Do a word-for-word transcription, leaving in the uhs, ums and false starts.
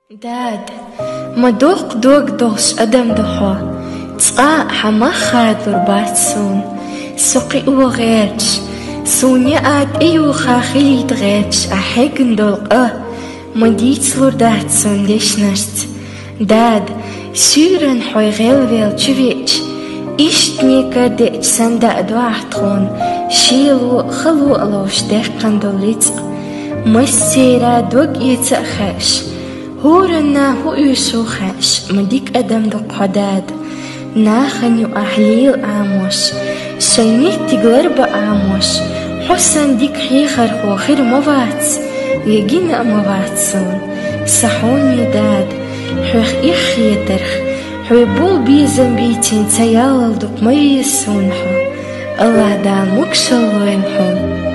Дада, ма доккха дог долуш адам ду хьо, цкъа а хьан мах хадалур бац суна. Со кхио гӀерташ, суна яа тӀеюха хилийта гӀерташ ахь хьегна долу къа, ма дийцалур дац суна дешнашца. Дада, суьйранна хьо гӀелвелла чу веача, иштта некъа деача санна даа ду ахь тхуна, шело а, хало а ловш даьккхина долу рицкъ. Массеран дог эца а хаьаш, хӀоранна хӀун оьшу хаьаш, ма дика адам ду хьо, Дада. Нахана юкъахь лела Ӏамош, шайн меттиг ларба Ӏамош, хьо санна дика хьехархо хир ма вац, я гина а ма вац суна. Сан хьоме Дада, хьох эхь хетарх, хьоьга болу безам бийцина ца яллал дукха ма веза суна хьо. АллахӀ Дала могушалла лойла хьуна.